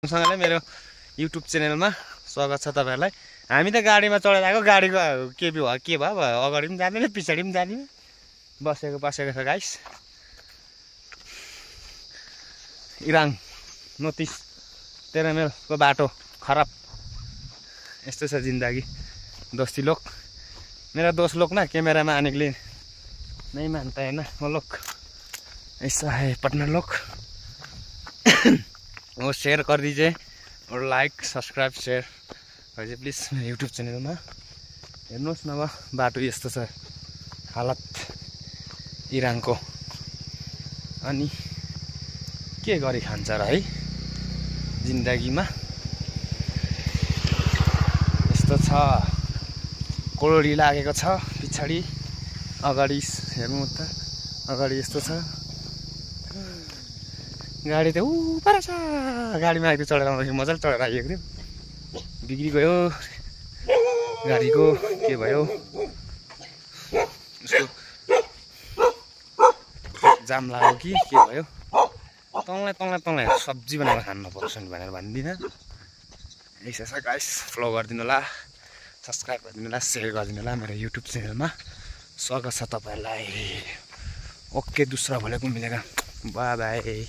सँगै मेरो युट्युब च्यानलमा स्वागत छ तपाईहरुलाई। हामी त गाडीमा चढेर आएको, गाडीको के भयो अगाडि पनि जाँदैन पछाडि पनि जाँदैन, बसेको छ गाइस। इराङ नर्थ इस्ट 13 माइलको बाटो खराब, यस्तो छ जिन्दगी। दोस्ती लोग, मेरा दोस्त लोग ना कैमरा में आने के लिए नहीं मानता है ना वो लोग, ऐसा है पटना लोग। वो शेयर कर दीजिए और लाइक सब्सक्राइब शेयर कर प्लिज मेरो युट्युब च्यानलमा। हेर्नुहोस् न अब बाटो यस्तो छ हालत इराङको। अनि के गरी खान्छ र है जिन्दगीमा, यस्तो छ। कोडी लागेको छ पछाडि, अगाडि हेर्नु त अगाडि यस्तो छ। गाडी त पर छ, गाडीमा आएको चढेर आउँदाखेरि मजाले चढेर आइएको थियो, बिग्री गयो गाडीको। के भयो उसको जाम लाग्यो कि के भयो, तँलाई सब्जी बनाएर खानु नपर्छ नि भनेर भन्दिनँ। यसो छ गाइस, फलो गरिदिनु होला, सब्सक्राइब गरिदिनु होला, सेयर गरिदिनु होला मेरो युट्युब च्यानलमा। स्वागत छ तपाईहरुलाई। ओके, दूसरा भोलिको मिलेगा, बाय बाय।